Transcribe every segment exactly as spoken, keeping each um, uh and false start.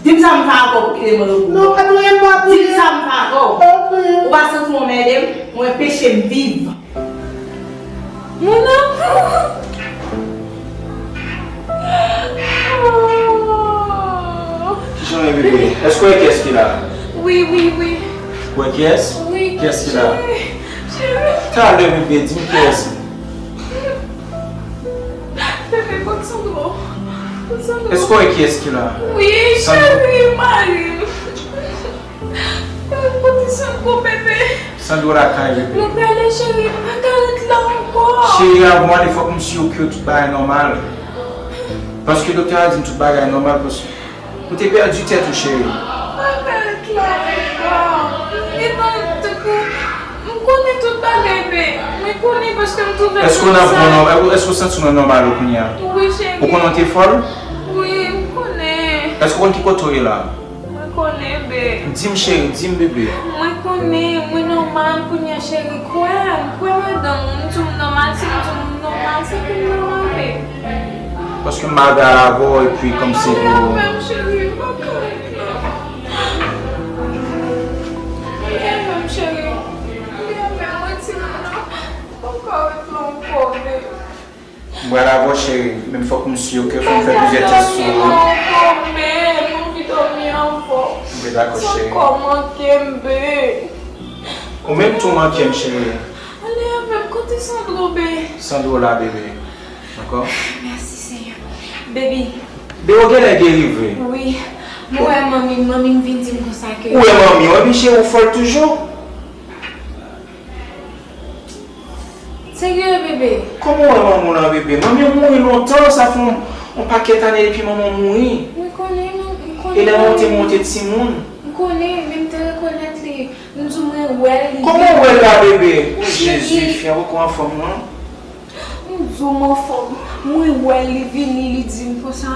Di m sa m fè avè w pou kite m repo. Non, pa touye m, pa touye m. Di m sa m fè avè w. Pa touye m. Ou pa santi w anmède m? Ou enpeche m viv. Mon amour. Oh. Kijan w ye, bebe? Èske w wè kiyès ki la? Wi, wi, wi. Ou wè kiyès? Wi. Kiyès ki la? Cheri, cheri. Talè, bebe, di m kiyès. Bebe, kot Sandro? Kot Sandro? Èske w wè kiyès ki la? Wi, Sandro. Cheri, mari m. Kote Sandro, bebe? Sandro lakay, bebe. Nou prale, cheri, m pa ka ret la ankò. Cheri, avan w ale, fòk m si ke tout bagay nòmal. Paske doktè a di m tout bagay nòmal, paske ou te pèdi tèt ou, cheri. M pa ka ret la ankò. E nan tankou, m konnen tout bagay, bebe. Mwen konnen paske m twouve m nan sa. Èske w nan bon nòmal? Èske w santi w nan nòmal ou kounye a? Wi, cheri. Ou konnen w te fòl? Wi, m konnen. Èske w konn ki kote w ye la? Mwen konnen, be. Di m, cheri, di m, bebe. Mwen konnen, mwen nòmal kounye a, cheri. Kwè m, kwè madanm ou, m di w m nòmal, si m di w m nòmal, se ke m nòmal, be. Paske m mal pale avè w, epi kòmsi pou... Avè m, cheri, m pa ka ret la. Avè m, cheri. Avè m, retire m nan. M pa ka ret la ankò, be. M pral avè w, cheri, men fòk m si ke fò m fè plizyè tès sou ou. M anvi dòmi avè w. Bebe, dakò, cheri. Sandro manke m, be. Ou menm tou manke m, cheri. Ale avè m, kote Sandro, be? Sandro la, bebe. Dakò? Mèsi, Senyè. Baby. Be, ou genlè geri vre. Wi. Mwen wè manmi, manmi m vin di m konsa ke... Ou wè manmi w, epi cheri, ou fòl toujou. Serye, bebe? Kòman w wè manman w la, bebe? Manmi w mouri lontan, sa fè yon, yon pakèt ane depi manman w mouri. Mwen konnen, non, mwen konnen. E lè manman w te mouri, w te timoun. Mwen konnen, men m te rekonèt li. M di w mwen wè l, li vini. Kòman w wè l la, bebe? O, Jezi, fi a poko anfòm, non? M di w m anfòm. Mwen wè l, li vini, li di m konsa.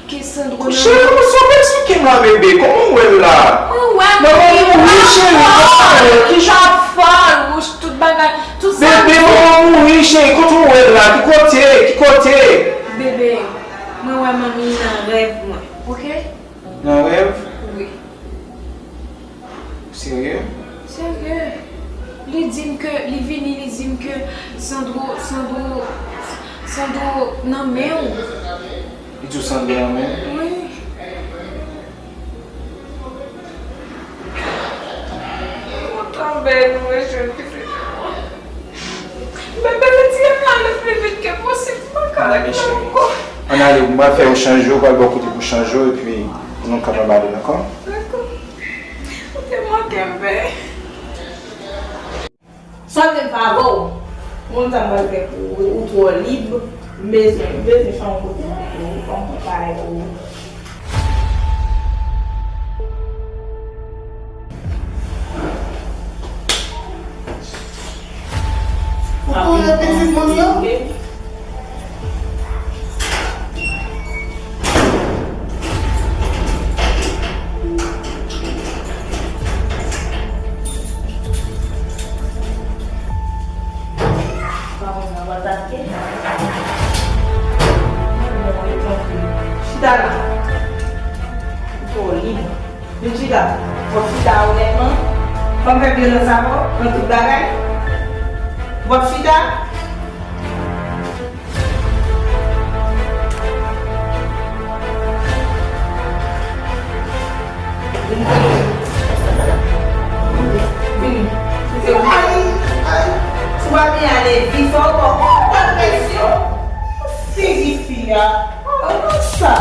Ke Sandro nan... Cheri, kòman sa w pa eksplike m la, bebe? Kòman w wè l la? Mwen wè l, manman mouri, cheri, kòman w wè l? Li t ap fòl, wouch, tout bagay, tout sa. Bebe, manman mouri, cheri, kote w wè l la? Ki kote? Ki kote? Bebe, mwen wè manmi nan rèv mwen, oke? Nan rèv? Wi. Serye? Serye. Li di m ke, li vini, li di m ke Sandro, Sandro, Sandro nan men w. Li di w Sandro nan men l? Wi. Kontan bèl nou rejwenn pitit mwen. Bebe, retire m nan ale pli vit ke posib, m pa ka ret la ankò. Ann ale, m pral fè yo chanje, ou pral bò kote pou chanje, epi nou kapab ale, dakò? Dakò. Ou te manke m, be. Sa w vle m fè avè w? Moun sa m pral fè pou ou, ou twò lib, m bezwen, m bezwen fè yon kote pou ou, fè yon kont bagay pou ou. Ou touye pitit moun yo? Chita la. Ou twò lib. Vin chita. Fò chita onètman. Fò m fè vyolans avè w nan tout bagay. Fò chita. Vini. Vini. Vini. Si w pa vini ale vit, fò w pran presyon. Figi fi a. Oh, non, sa.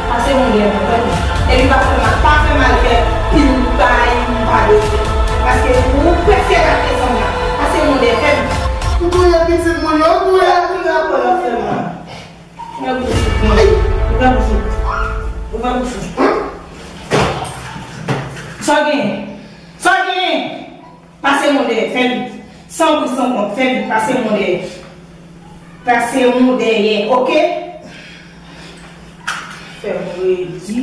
Pase moun dèyè mwen, tande. Epi pa fè mal, pa fè mal fè pil bagay m pa bezwen. Paske ou prèske rate zanm nan. Pase moun dèyè, fè m. Ou touye pitit moun yo, ou touye. Ou touye, ou fè mal. Ouvè bouch ou. Ouvè bouch ou. Ouvè bouch ou. Sa w genyen? Sa w genyen? Pase mwen dèyè, fè vit. San bri, san kont, fè vit, pase mwen dèyè. Pase mwen dèyè, oke? Fè m redi.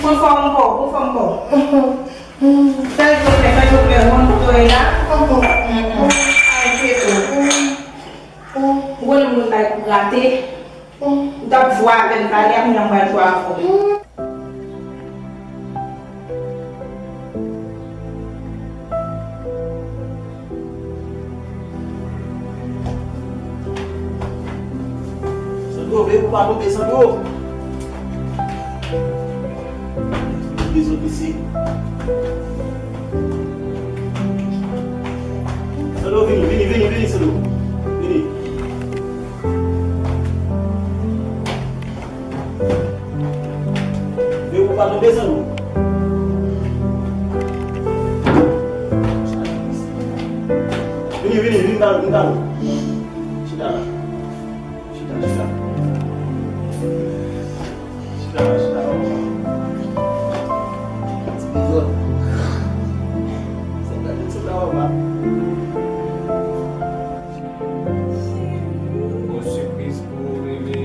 Anfòm ankò, anfòm ankò. Fè l doktè, fè doktè, bon, doktè la. Ay, Petro. Ou konnen moun bay kou rate. Ou t ap jwe avè m talè a, kounye a m pral jwe avè w. Sandro, veye pou pa tonbe, Sandro. Sot isi. Sandro, vini, vini, vini, vini, Sandro. Vini. Veye pou pa tonbe, Sandro. Vini, vini, vini, vini, vini. Chita la. Chita, chita. Chita la, chita la. Ti bizòt. Sa gade ti la, wè, ma. Bon sipriz pou reve.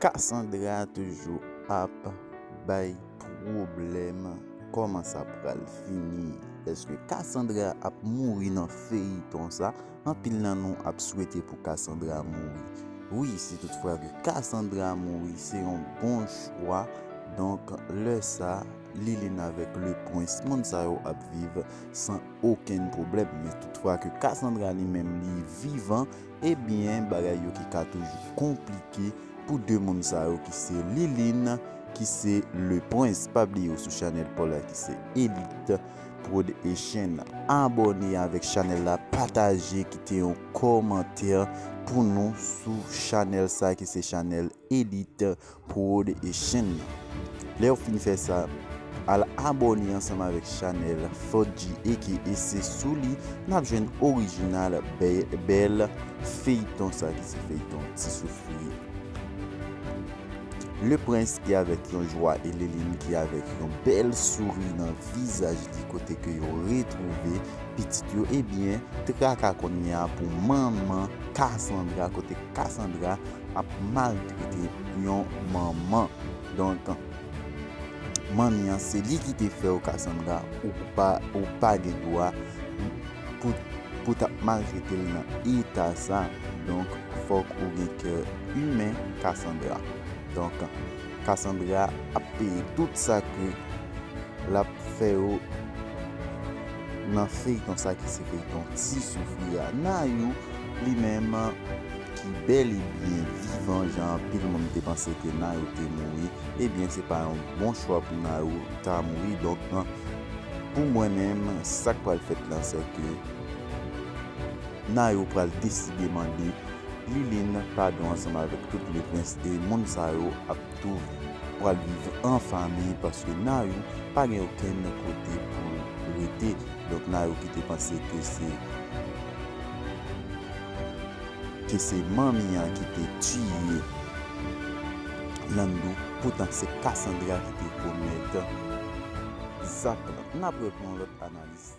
Cassandra toujou ap bay pwoblèm. Kòman sa pral fini? Èske Cassandra ap mouri nan feyiton sa? Anpil nan nou ap swete pou Cassandra mouri. Wi, si toutfwa ke Cassandra mouri, se yon bon chwa. Donk, lè sa, Liline avèk Lepwens, moun sa yo ap viv san okenn pwoblèm. Men toutfwa ke Cassandra li menm li vivan, ebyen, bagay yo ki ka toujou konplike pou de moun sa yo ki se Liline, ki se Lepwens. Pa bliye w sou chanèl pa w la ki se Elite Prod Echann. Abòne avèk chanèl la, pataje, kite yon kòmantè pou nou sou chanèl sa ki se chanèl Elite Prod Echann. Lè w fin fè sa, al abòne ansanm avèk chanèl Fodji, aka se sou li n ap jwenn orijinal bè-, bèl feyton sa ki se feyton Ti Soufri. Lepwens ki avèk yon jwa e Liline ki avèk yon bèl souri nan vizaj li kote ke yo retwouve pitit yo, ebyen, traka kounye a pou manman Cassandra, kote Cassandra ap maltrete yon manman. Donk, manmi an, se li ki te fè w, Cassandra, ou pa, ou pa gen dwa pou, pou t ap maltrete l nan eta sa. Donk, fòk ou gen kè imen, Cassandra. Donk, Cassandra ap peye tout sa ke l ap fè yo nan feyton sa ki se feyton Ti Soufri a. Nayou, li menm, ki bèl e byen vivan, jan anpil moun te panse ke Nayou te mouri, ebyen, se pa yon bon chwa pou Nayou ta mouri. Donk, pou mwen menm, sa k pral fèt la, se ke Nayou pral deside mande Liline padon ansanm avèk tout Lepwens, e moun sa yo ap tou pral viv an fanmi, paske Nayou pa gen okenn kote pou l rete. Donk, Nayou ki te panse ke se, ke se manmi an ki te tiye Landou, poutan se Cassandra ki te komèt zak la. N ap reprann lòt analiz.